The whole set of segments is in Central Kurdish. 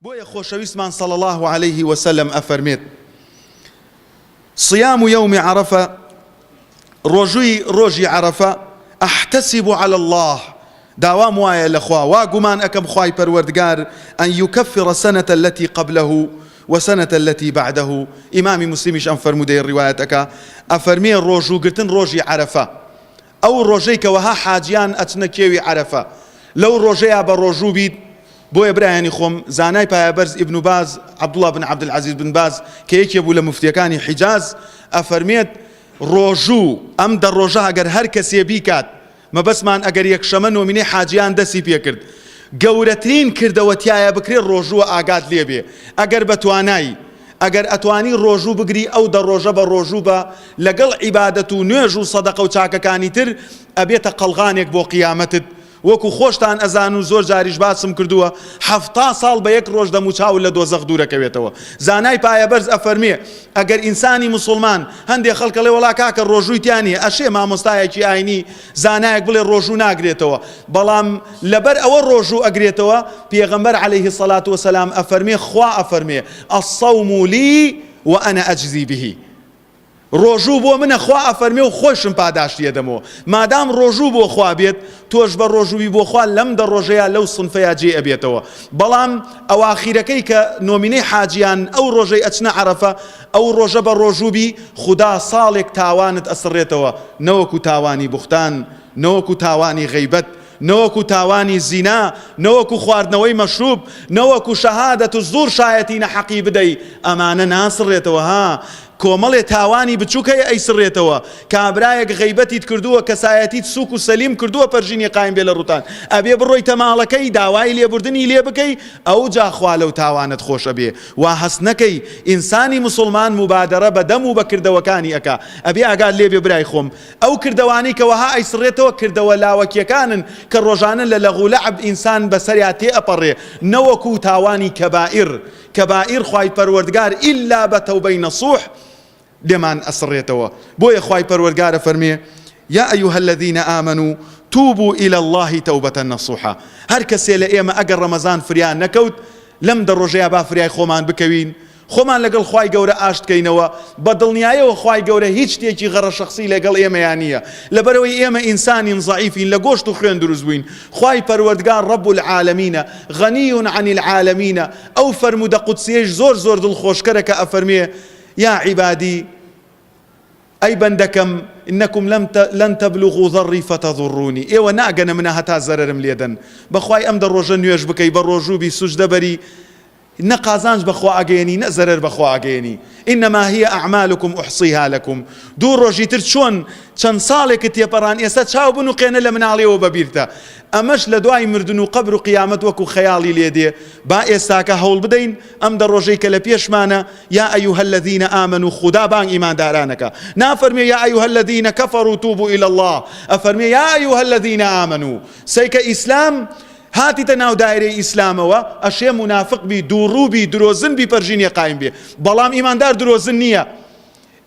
بۆیە خۆشەویستمان صلی اللە علیه وسلم ئەفەرمێت، صیام یوم عرفە، ڕۆژووی ڕۆژی عەرەفە، احتسب علی اللە، داوام وایە لە خوا، وا گومان ئەکەم خوای پەروەردگار، ان یکفر السنە التی قبلە وسنە التی بعدە، ئیمامی موسلیمیش ئەم فەرموودەیە ڕیوایەت ئەکا، ئەفەرمێ ڕۆژوو گرتن ڕۆژی عەرەفە، ئەو ڕۆژەی کە وەها حاجیان ئەچنە کێوی عەرەفە لەو ڕۆژەیا بە ڕۆژوو بیت، بۆیە برایانی خۆم زانای پایەبەرز ئیبن باز، عبداللە بن عبدالعزیز بن باز، کە یەکێ بوو لە موفتیەکانی حیجاز ئەفەرمێت، ڕۆژوو ئەم دە ڕۆژە ئەگەر هەر کەسێ بیکات، مەبەستمان ئەگەر یەکشەمە نۆمینەی حاجیان دەستی پێکرد گەورەترین کردەوە تیایا بکرێ ڕۆژووە ئاگات لێبێ ئەگەر بەتوانای ئەگەر ئەتوانی ڕۆژوو بگری ئەو دە ڕۆژە بە ڕۆژوو بە لەگەڵ عیبادەت و نوێژ و سەدەقە و چاکەکانی تر ئەبێتە قەڵغانێک بۆ قیامەتت وەکو خۆشتان ئەزانن و زۆر جاریش باسم کردووە 70 ساڵ بە یەک ڕۆژ دەموچاوت لە دۆزەخ دوورەکەوێتەوە زانای پایەبەرز ئەفەرمێ ئەگەر ئینسانی موسوڵمان هەندێ خەڵک ئەڵێ وەڵا کاکە ڕۆژووی تیا نیە ئەشێ مامۆستایەکی ئاینی زانایەک بڵێ ڕۆژوو ناگرێتەوە بەڵام لەبەر ئەوە ڕۆژوو ئەگرێتەوە پێغەمبەر علیه الصلاة والسلام ئەفەرمێ خوا ئەفەرمێ الصوم لی وانا اجزی به ڕۆژوو بۆ منە خوا ئەفەرمێ و خۆشم پاداشتی ئەدەمەوە مادام ڕۆژوو بۆ خوا بێت تۆش بە ڕۆژووی بۆ خوا لەم دە ڕۆژەیا لەو سنفەیا جێ ئەبێتەوە بەڵام ئەواخیرەکەی کە نۆمینەی حاجیان ئەو ڕۆژەی ئەچنە عەرەفە ئەو ڕۆژە بە ڕۆژوو بی خودا ساڵێک تاوانت ئەسڕێتەوە نەوەکو تاوانی بوختان نەوەکو تاوانی غەیبەت نەوەکو تاوانی زینا نەوەکو خواردنەوەی مەشروب نەوەکو شەهادەت الزور شایەتی نەحەقی بدەی ئەمانە ناسڕێتەوە ها کۆمەڵێ تاوانی بچوک هەیە ئەیسڕێتەوە کابرایەک غەیبەتیت کردووە کەسایەتیت سوک و سەلیم کردووە پەرژینی قایم بێ لە ڕووتان ئەبێ بڕۆیتە ماڵەکەی داوای لێبوردنی لێ بکەی ئەوجا خوا لەو تاوانەت خۆش ئەبێ وا هەست نەکەی ئینسانی موسوڵمان موبادەرە بە دەم و بە کردەوەکانی ئەکا ئەبێ ئاگات لێ بێ برای خۆم ئەو کردەوانەی کە وەها ئەیسڕێتەوە کردەوە لاوەکیەکانن کە ڕۆژانە لە لەغو لەعب ئینسان بەسەریا تێ ئەپەڕێ نەوەکو تاوانی کەبائیر کەبائیر خوای پەروەردگار ئیلا بە تەوبەی نەسوح لێمان ئەسڕێتەوە بۆیە خوای پەروەردگار ئەفەرموێ یا ایها الذین آمنوا توبوا الی اللە توبە نصوحا هەر کەسێ لە ئێمە ئەگەر ڕەمەزان فریا نەکەوت لەم دە ڕۆژەیا با فریای خۆمان بکەوین خۆمان لەگەڵ خوای گەورە ئاشت کەینەوە، بە دڵنیایەوە خوای گەورە هیچ شتێکی غەڕە شەخسی لەگەڵ ئێمەیا نییە، لەبەرئەوەی ئێمە ئینسانین زەعیفین لە گۆشت و خوێن دروست بووین، خوای پەروەردگار رب العالمینە، غنی عن العالمین، ئەو فەرموودە قودسیەیش زۆر زۆر دڵخۆشکەرە کە ئەفەرموێ، یا عبادی، ئەی بەندەکەم، انکم لن تبلغوا ضری فتضرونی، ئێوە ناگەنە منە هەتا زەرەرم لێدەن، بەخوای ئەم دە ڕۆژە نوێژ بکەی، بەڕۆژوو بی، سوجدە بەری، نە قازانج بە خوا ئەگەیەنی نە زەرەر بە خوا ئەگەیەنی انما هی اعمالکم احصیها لکم دوو ڕۆژی تر چۆن چەند ساڵێکت تێپەڕان ئێستا چاو بنوقێنە لە مناڵیەوە بە بیرتە ئەمەش لە دوای مردن و قەبر و قیامەت وەکو خەیاڵی لێ دێ با ئێستاکە هەوڵ بدەین ئەم دە ڕۆژەی کە لە پێشمانە یا ایها الذین آمنوا خودا بانگ ئیماندارانەکە نافەرمێ یا ایها الذین کفروا توبوا الی الله ئەفەرمێ یا ایها الذین آمنوا سەیکە ئیسلام هاتیتە ناو دایرەی ئیسلامەوە ئەشێ مونافق بی دووڕوو بی درۆزن بی پەرژینی قایم بێ بەڵام ئیماندار درۆزن نییە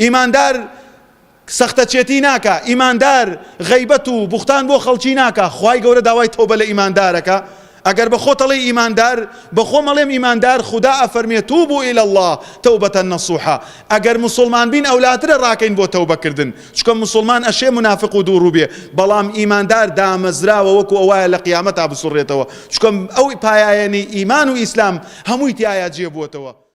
ئیماندار سەختەچێتی ناکا ئیماندار غەیبەت و بوختان بۆ خەڵکی ناکا خوای گەورە داوای تەوبە لە ئیماندارەکە ئەگەر بە خۆت ئەڵێی ئیماندار بە خۆم ئەڵێم ئیماندار خودا ئەفەرمێ توبوا الی اللە توبە نصوحا ئەگەر موسوڵمان بین ئەولاترە ڕاکەین بۆ تەوبە کردن چونکە موسوڵمان ئەشێ مونافق و دووڕوو بێ بەڵام ئیماندار دامەزراوە وەکو ئەوایە لە قیامەتا بسوڕێتەوە چونکە ئەو پایایەنەی ئیمان و ئیسلام هەمووی تیایا جێ بووەتەوە.